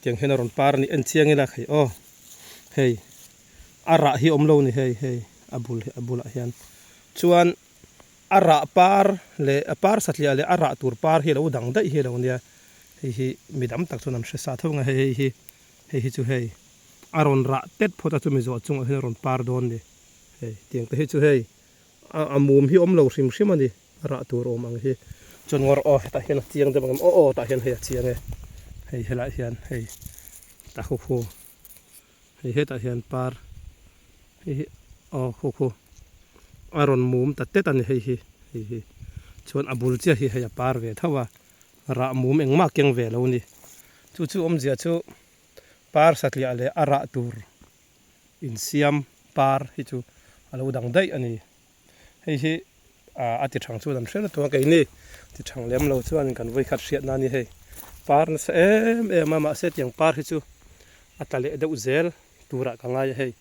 Tiang hian a rawn par a ni en chiang ila hei aw hei a rah hi awm lo a ni hei hei a bul hi a bulah hian chuan a rah par leh a par satliah leh a rah tur par hi a lo dang daih hi a lo nia hei hi mi dam tak chuan an hre sa tho ang a hei hei hi hei hi chu hei a rawn rah tet phawt a chumi zawh chungah hian a rawn par dawn a ni hei tiang te hi chu hei a mum hi awm lo hrim hrim a ni. A rah tur awm ang hi chuan ngawr aw hetah hian a chiang deuh ang em aw aw tah hian hei a chiang e hei helaiah hian hei tah khu khu hei hetah hian par hei hi aw khu khu a rawn mum ta tet a ni hei hi hei hi chuan a bul chiah hi hei a par ve tho a rah mum engmah keng ve lo ni chu chu awmzia chu par satliah leh a rah tur insiam par hi chu a lo dang daih a ni. Hei hi a ti thang chuan an hre lutuk a, keini ti thang lem lo chuan kan vawikhat hriatna a ni hei. Par nasa em em a, mahse tiang par hi chu a tla leh deuh zel turah ka ngai a hei.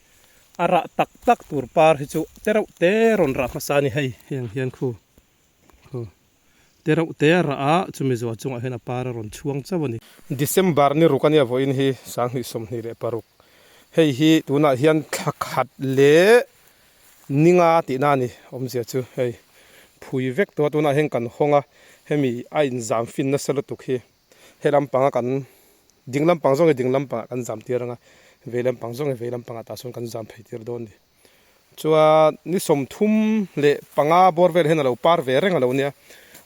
A rah tak tak tur par hi chu te reuh te rawn rah hmasa a ni hei, heng hian khu khu te reuh te a rah a, chumi zuah chungah hian a par a rawn chhuang chauh a ni. December ni ruk a nia vawiin hi 2026. Hei hi tunah hian thla khat leh Ninga tihna a ni awmzia chu hei phui vek tawh a tunah hian kan hawng a hemi a inzam fin nasa lutuk hi he lampanga kan ding lampang zawng hi ding lampangah kan zam tir ang a vei lampang zawng hi vei lampangah tah sawn kan zam phei tir dawn a ni chuan ni 35 bawr vel hian a lo par ve reng a lo nia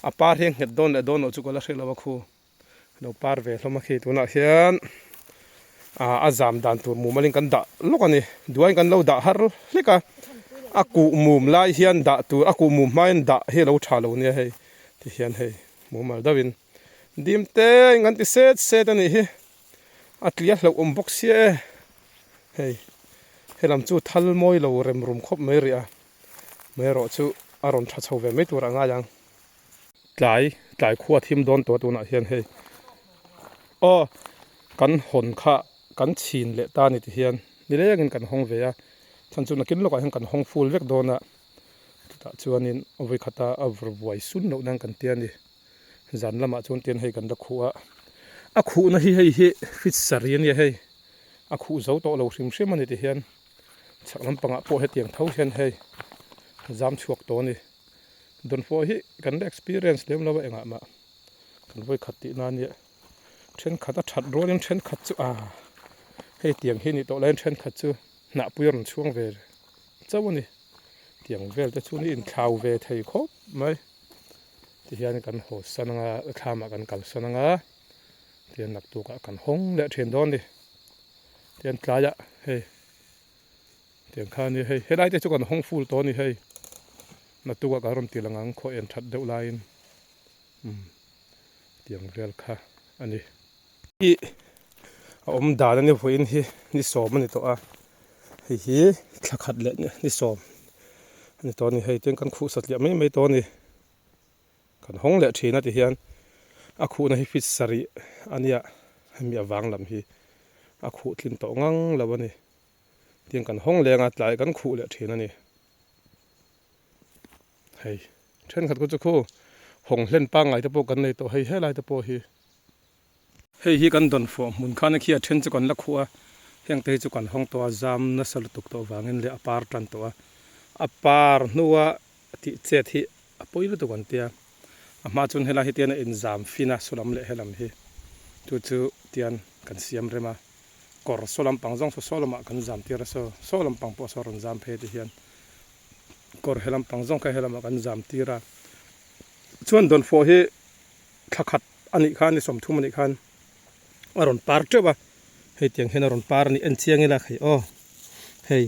a par hi a nghet dawn leh dawn loh chu ka la hre lo a khu. Lo par ve hlawm a khi tunah hian ah a zam dan tur mumal in kan dah lawk a ni duain kan lo dah har hlek a a kuh mum lai hian dah tur a kuh mum hmain dah hi a lo tha lo nia hei ti hian hei mumal deuh in dim te in kan ti set set a nih hi a tlia hlauh awm bawk sia e hei helam chu thal mawi lo rem rum khawp mai rih a mai erawh chu a rawn tha chho ve mai tur a ngai ang. Tlai tlai khua thim dawn tawh tunah hian hei aw kan hawn kha kan chhin leh ta a ni ti hian nilengin kan hawng ve a chhan chu nakin lawkah hian kan hawng ful vek dawn a chutah chuanin vawikhata a vur buai sun loh nan kan tia a ni zan lamah chuan tian hei kan la khuh a a khuhna hi hei hi fridge saree a nia hei a khuh zo tawh lo hrim hrim a ni ti hian chhak lampangah pawh hetiang tho hian hei zam chhuak tawh a ni. Dawnfawh hi kan la experience lem lo a engah mah kan vawi khat tih na nia thenkhat a that rualin thenkhat chu ah hei tiang hi nih tawh laiin thenkhat chu hnahpui a rawn chhuang ve chauh a ni tiang vel te chu ni inthlau ve thei khawp mai tihian kan haw san anga thlamah kan kal san anga tihian naktukah kan hawng leh thin dawn a ni tihian tlaiah hei. Tiang kha a ni hei, helai te chu kan hawng ful tawh a ni hei, naktukah kan rawn ti lang ang khaw en that deuh laiin umm tiang vel kha a ni. Ih a awm dan a ni vawiin hi ni sawm a ni tawh a, hei hi thla khat leh ni sawm a ni tawh a ni hei tiang kan khuh satliah mai mai tawh a ni, kan hawng leh thin a ti hian a khuhna hi feet sarih a nia hemi avang lam hi a khuh tlin tawh ngang lo a ni. Tiang kan hawng leng a, tlai kan khuh leh thin a ni. Hei, thenkhat khu chu khu hawng hlen pangngai te pawh kan nei tawh hei helai te pawh hi. Hei hi kan dawn fawh hmun khan a khi a then chu kan la khuh a, heng te hi chu kan hawng tawh a, zam nasa lutuk tawh vangin leh a par tan tawh a. A par hnua tih chet hi a pawi lutuk an tia, a hma chuan helai hi tian a inzam fin a, saw lam leh helam hi chu chu tian kan siam rem a. Kawr saw lampang zawng saw saw lamah kan zam tir a saw saw lampang pawh saw rawn zam phei ti hian kawr he lampang zawng kha he lamah kan zam tir a chuan dawnfawh hi thla khat a nih khan ni 30 a nih khan a rawn par teuh a hei tiang hian a rawn par a ni en chiang ila hei aw hei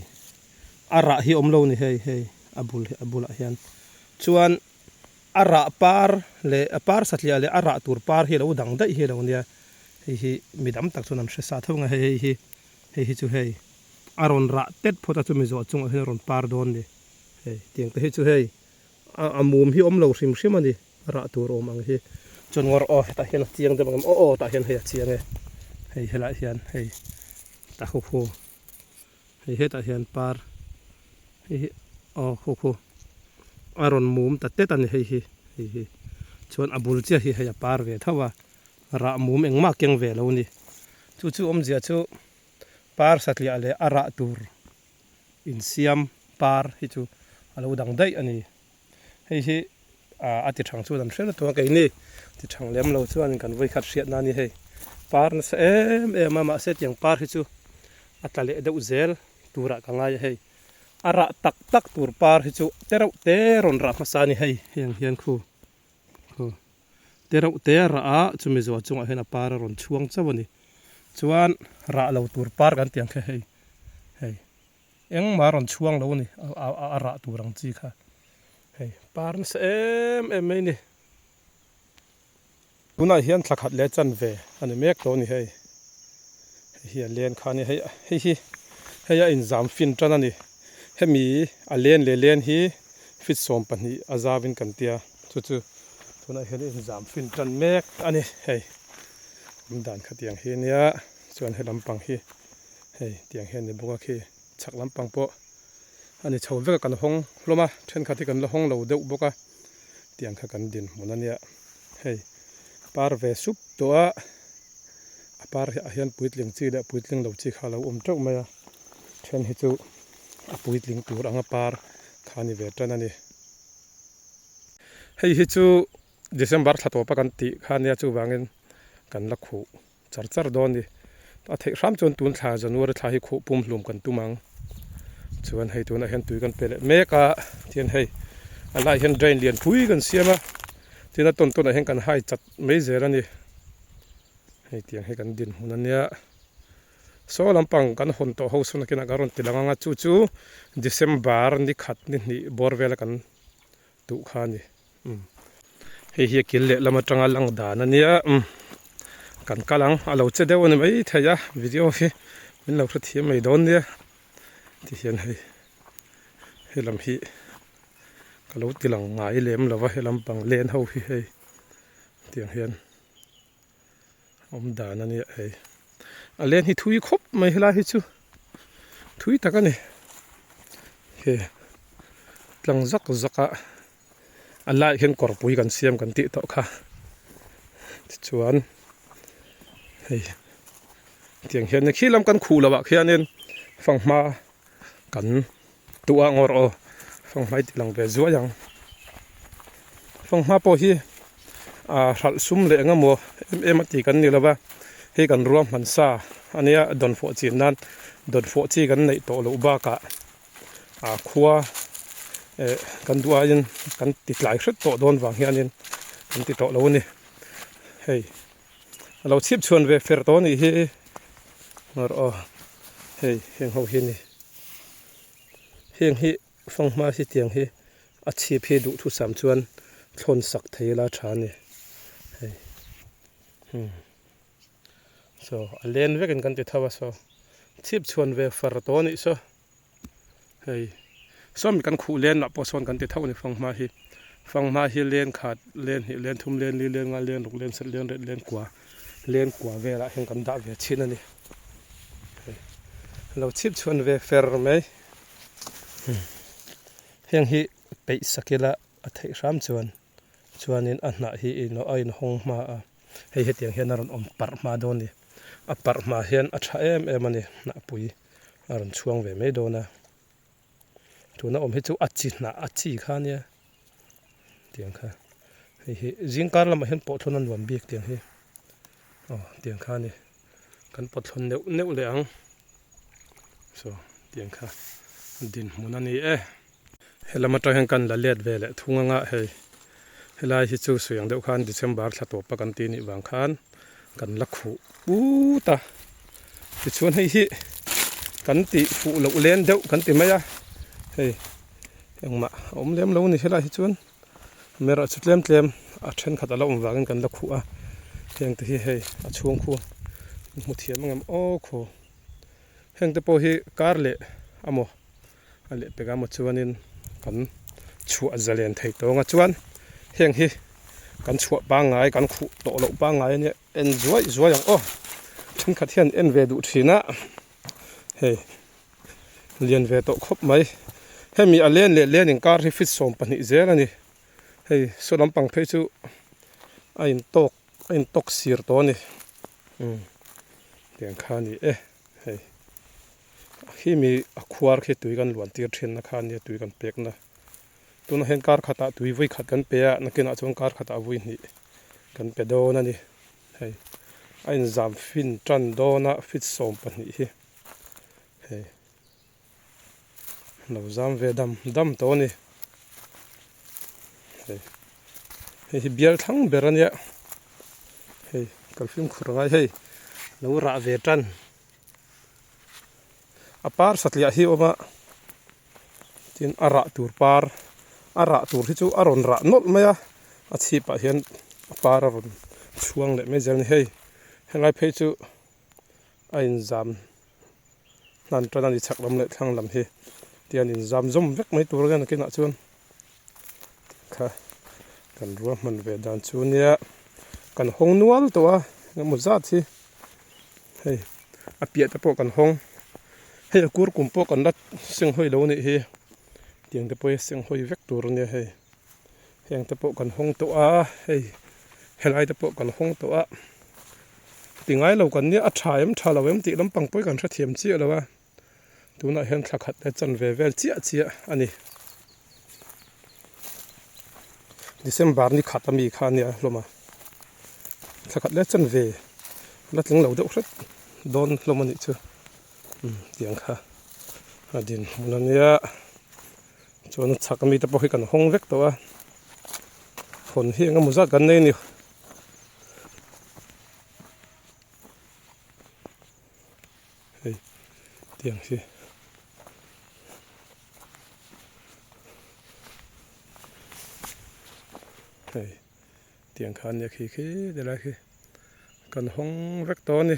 a rah hi awm lo a ni hei hei a bul hi a bulah hian chuan a rah par leh a par satliah leh a rah tur par hi a lo dang daih hi a lo nia. Hei hi mi dam tak chuan an hre sa tho ang a, hei hei hi hei hi chu hei a rawn rah tet phawt a chumi zawh chungah hian a rawn par dawn a ni. Hei tiang te hi chu hei a a mum hi awm lo hrim hrim a ni, a rah tur awm ang hi. Chuan ngawr aw hetah hian a chiang deuh ang em aw aw tah hian hei a chiang e, hei helaiah hian hei tah khu khu hei hetah hian par hei hi aw khu khu a rawn mum ta tet a ni hei hi hei hi chuan a bul chiah hi hei a par ve tho a. Rah mum engmah keng ve lo ni. Chu chu awmzia chu par satliah leh a rah tur insiam par hi chu a lo dang daih a ni. Hei hi a ti thang chuan an hre na tura keini ti thang lem lo chuan kan vawikhat hriat na a ni hei. Par nasa em em a mahse tiang par hi chu a tla leh deuh zel turah ka ngai a hei. A rah tak tak tur par hi chu te reuh te rawn rah hmasa a ni hei heng hian khu khu te reuh te a rah a chumi zuah chungah hian a par a rawn chhuang chauh a ni. Chuan rah lo tur par kan tih ang kha hei hei. Engmah a rawn chhuang lo a ni, a rah tur ang chi kha. Hei, par nasa em em mai a ni. Tunah hian thla khat leh chanve a ni mek tawh a ni hei. Hei hi a len kha a ni, hei hei hi hei a inzam fin tan a ni. Hemi a len leh len hi feet 12 a zauin kan tia, chu chu tunah hian a inzam fin tan mek a ni hei. Awmdan khatiang hi ania, chuan he lampang hi. Hei tiang hian ni bawk a khi chhak lampang pawh a ni chho vek a kan hawng hlawm a thenkhat hi kan la hawng lo deuh bawk a tiang kha kan dinhmun a nia hei par ve sup tawh a a par ah hian puitling chi leh puitling lo chi kha a lo awm teuh mai a then hi chu a puitling tur anga par kha a ni ve tan a ni hei hi chu December thla tawpa kan tih kha nia chuvangin kan la khuh. Char char dawn ni. A theih hram chuan tun thla January thla hi khuh pum hlum kan tum ang. Chuan hei tunah hian tui kan pe leh mek a, tihian hei a laiah hian drain lian pui kan siam a, tin a tawn tawnah hian kan hai chat mai zel a ni. Hei tiang hi kan dinhmun a nia. Saw lampang kan hawn tawh ho sawn akinah kan rawn ti lang ang a, chu chu December ni khat ni hnih bawr vela kan duh kha a ni. Umm hei hi a kil leh lam atanga lang dan a nia umm kan kal ang a lo che deuh a ni mai thei a video hi min lo hrethiam mai dawn nia ti hian hei he lam hi ka lo ti lang ngai lem lo va he lampang len ho hi hei tiang hian awm dan a nia hei a len hi thui khawp mai helai hi chu thui tak a ni he tlang zak zak a a laiah hian kawrpui kan siam kan tih tawh kha tichuan hei tiang hian khi lam kan khuh loh ah khianin fanghma kan tuah ngawr aw fanghma i ti lang ve zuai ang fanghma pawh hi ah hralh sum leh eng emaw em em a ti kan ni lo va hei kan ruahman sa a nia dawnfawh chin nan dawnfawh chi kan neih tawh loh bakah ah khua eh kan duh aiin kan ti tlai hret tawh dawn vang hianin kan ti tawh lo a ni hei a lo chhip chhuan ve fer tawh a nih hi ngawr aw hei heng ho hi a ni heng hi fanghma hi tiang hi a chhip hi duhthusam chuan thlawn sak thei ila tha a ni hei hmm. Saw a len vekin kan ti tho a saw chhip chhuan ve far tawh a nih saw hei sawmi kan khuh len lah pawh sawn kan ti tho a ni fanghma hi fanghma hi len khat len hnih len thum len li len nga len ruk len sat len ret len kua len kua velah hian kan dah ve thin a ni hei lo chhip chhuan ve fer mai heng hi peih sak ila a theih hram chuan. Chuanin a hnah hi a inhawng hma a, hei hetiang hian a rawn awm parh hma dawn a ni. A parh hma hian a tha em em a ni, hnah pui a rawn chhuang ve mai dawn a. Tuna awm hi chu a chi hnah a chi kha ania tiang kha hei hi zing kar lamah hian pawh thlawn a nuam bik tiang hi aw tiang kha a ni kan pawt thlawn neuh neuh leh ang saw tiang kha dinhmun a ni e. Helam atang hian kan la let ve leh thung anga hei helai hi chu sawi ang deuh khan December thla tawpa kan tih nih vang khan kan la khuh put a tichuan hei hi kan tih fuh loh len deuh kan ti mai a hei engmah a awm lem lo a ni helai hi chuan erawh chu tlem tlem a thenkhat a la awm vangin kan la khuh a heng te hi hei a chhung khu hmu thiam ang em aw khaw heng te pawh hi kar leh amaw. A lehpek a maw chuanin kan chhuah zalen thei tawng a chuan heng hi kan chhuah pangngai kan khuh tawh loh pangngai a nia en zuai zuai ang aw thenkhat hian en ve duh thin a hei lian ve tawh khawp mai hemi a len leh len inkar hi feet 12 zel a ni hei saw lampang phei chu a intawk a intawk sir tawh a ni umm. Tiang kha a ni e hei khi mi a khuar khi tui kan luan tir thin na kha ania tui kan pek na tunah hian kar khatah tui vawi khat kan pe a nakinah chuan kar khatah vawi hnih kan pe dawn a ni hei a inzam fin tan dawn a feet 12 hi hei lo zam ve dam dam tawh a ni hei hei hi bial thlang ber a nia hei kan fimkhur a ngai hei lo rah ve tan a par satliah hi a awm a tin a rah tur par a rah tur hi chu a rawn rah nawlh mai a a chhip ah hian a par a rawn chhuang leh mai zel a ni hei helai phei chu a inzam. Hnan tan a ni chhak lam leh thlang lam hi tian in zam zawm vek mai tur ania nakinah chuan kha kan ruahman ve dan chu nia kan hawng nual tawh a engemaw zat hi hei a piah te pawh kan hawng hei a kur kum pawh kan la seng hawi lo anih hi tiang te pawh hi seng hawi vek tur ania hei heng te pawh kan hawng tawh a hei helai te pawh kan hawng tawh a. Ti ngai lo kan nia a tha em tha lo em tih lampang pawh hi kan hrethiam chiah lo a, tunah hian thla khat leh chanve vel chiah chiah a ni. December ni khat ami kha a nia hlawm a, thla khat leh chanve la tling lo deuh hret dawn hlawm a nih chu umm tiang kha a dinhmun a nia chuan a chhak ami te pawh hi kan hawng vek tawh a, hawn hi eng emaw zat kan nei a ni. Hei tiang hi hei tiang kha ania khi khi ti lai khi kan hawng vek tawh a ni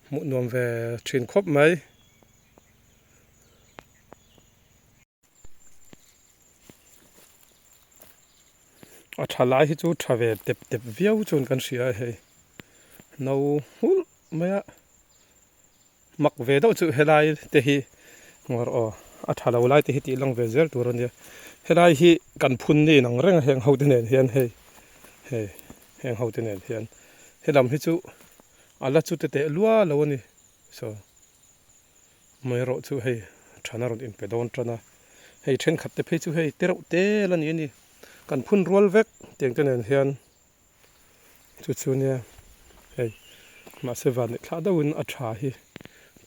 hmuh nuam ve thin khawp mai. A tha lai hi chu tha ve tep tep viau chuan kan hria a hei no nghulh mai a mak ve deuh chu helai te hi ngawr aw a tha lo lai te hi tih lang ve zel tur a nia helai hi kan phun ni in ang reng a heng ho te nen hian hei hei heng ho te nen hian helam hi chu a la chu te teh lua lo a ni saw. Amaherawh chu hei thana rawn inpe dawn tan a, hei thenkhat te phei chu hei te reuh tel a ni a ni, kan phun rual vek tiang te nen hian chu chu nia hei mahse van leh thlah deuhin a tha hi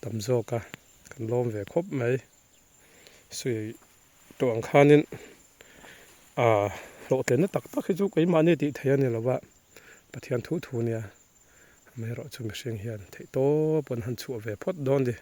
tam zawk a kan lawm ve khawp mai sui tawh ang khanin ah hlawhtlinna tak tak hi chu keimahni tih theih a ni lo va Pathian thu thu nia. Amaherawh chu mihring hian theih tawp an han chhuah ve phawt dawn ni.